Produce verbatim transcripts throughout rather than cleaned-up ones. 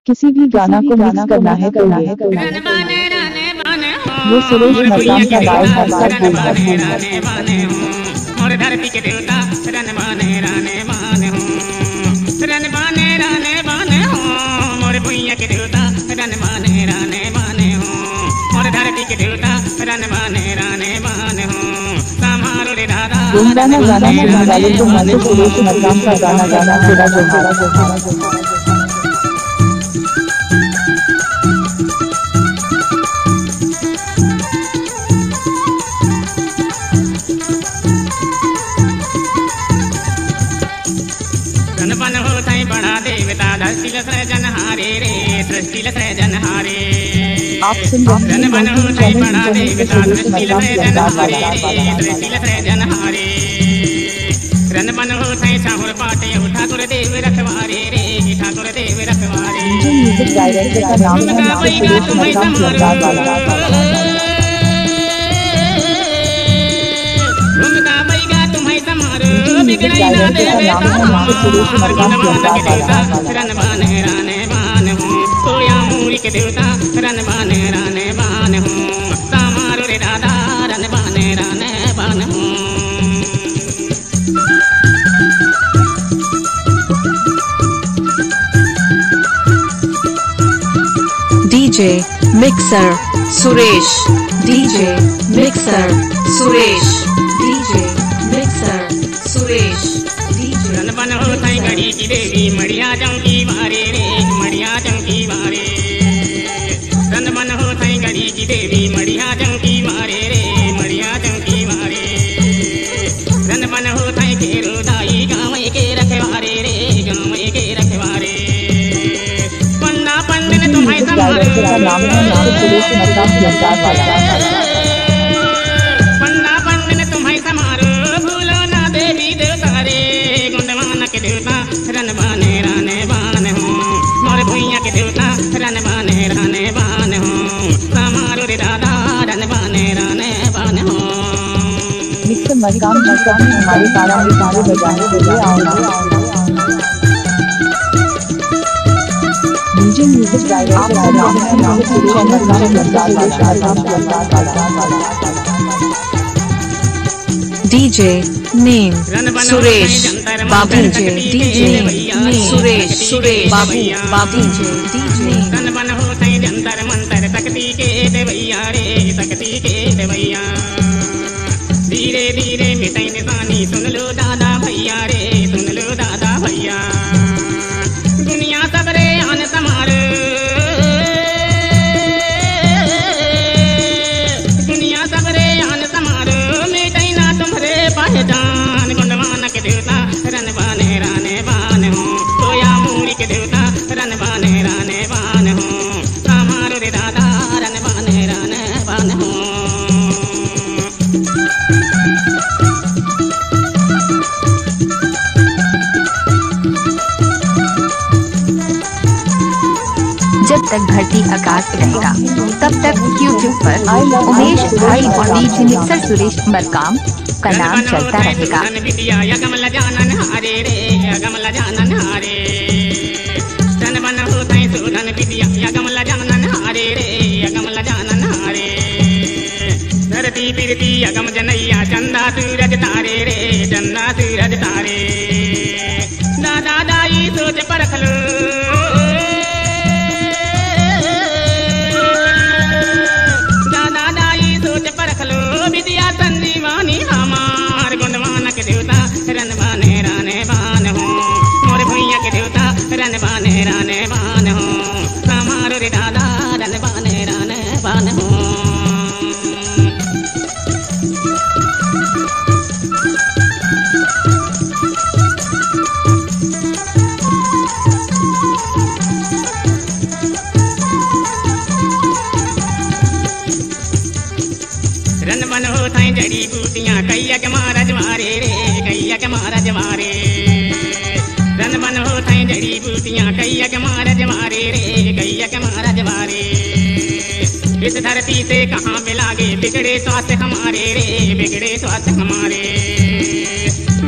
किसी भी गाना को मिक्स करना है तो ये, ये सुरेश मरकाम का गायक है, सब बोल सकते हैं। गुनगुनाना गाना सुनने वाले को मन से सुरेश मरकाम का गाना गाना थोड़ा जोरदार। धन बन होत हे बड़ा देवता, धरती ल सृजनहारे रे, सृष्टि ल सृजनहारे। आप सुन रहे हैं सृष्टि ल सृजनहारे रे, सृष्टि ल सृजनहारे। रन बन होत हे साहुर पाटे, ठाकुर देव रखवारे रे, ठाकुर देव रखवारे। म्यूजिक डायरेक्टर का नाम है Suresh Markam. DJ mixer Suresh, DJ mixer Suresh, DJ mixer Suresh, DJ। रन बन होत हे गढ़ी की देवी, मड़िया चौकी वारे रे, मड़िया चौकी वारे। रन बन होत हे गढ़ी की देवी, मड़िया चौकी वारे रे, मड़िया चौकी वारे। रन बन होत हे केरो दाई, गाँव के रखवारे रे, गाँव के रखवारे। पंडा पंडन तुम्हें संभारो। पंडा पंडन तुम्हें संभारो, भूलो ना देवी देवता रे। गुंडवाना के देवता, रन बाने राने बान हूँ। मोर भुइया के देवता, रन बाने राने बान हूँ। संभारो रे दादा, रन बाने राने बान हूँ। मिस्टर मरकाम जी, कभी हमारे पारा में गाने बजाने के लिए आओ ना। DJ music director का नाम है नाम से चैनल नाम लगा लगा लगा लगा। DJ name Suresh Babu, DJ name Suresh, Suresh Babu, बाबू, DJ name। रन बन होत हे जंतर मंतर, शक्ति के देवैया रे, शक्ति के देवैया। धीरे धीरे मिटै निशानी, सुन लो दादा भैया रे, सुन लो दादा भैया। दुनिया सबरे आन समारो, दुनिया सबरे आन समारो, मिटै ना तुम्हरे पहचान। गुंडवाना के देवता, रन बाने राने बान हूँ। सोया मूरी के देवता, रन बाने राने बान हूँ। संभारो रे दादा, रन बाने राने बान हूँ। जब तक धरती आकाश रहेगा, तब तक YouTube पर उमेश भाई और DJ mixer सुरेश मरकाम का नाम चलता रहेगा। धरती पृथ्वी अगम जनैया, चंदा सूरज तारे रे, चंदा सूरज तारे। दादा दाई सोच परख लो। दादा दाई सोच परख लो, विद्या संजीवनी हमार। गुंडवाना के देवता, रन बाने राने बान हूँ। मोर भुइया के देवता, रन बाने राने बान हूँ। संभारो रे दादा, रन बाने राने बान हूँ। रन बन होत हे जड़ी बूटियां, कैया के मारा जवारे रे, कैया के मारा जवारे। रन बन होत हे जड़ी बूटियां, कैया के मारा जवारे रे, कैया के मारा जवारे। इस धरती से कहाँ मिलागे, बिगड़े स्वास्थ्य हमारे रे, बिगड़े स्वास्थ्य हमारे।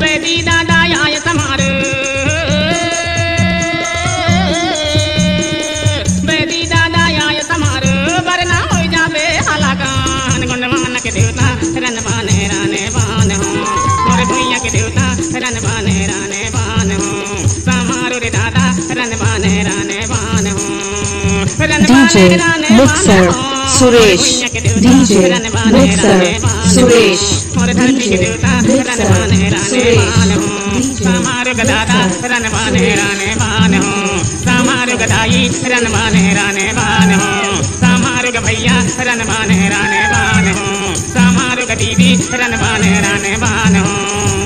वैदी दादा आय संभारो। DJ Mixer Suresh, DJ Mixer Suresh, DJ Mixer Suresh, DJ Mixer Suresh. सामारुग दाई रन माने राने बान हो, सामारुग भैया रन माने राने बान हो, सामारुग दीदी रन माने राने बान हो।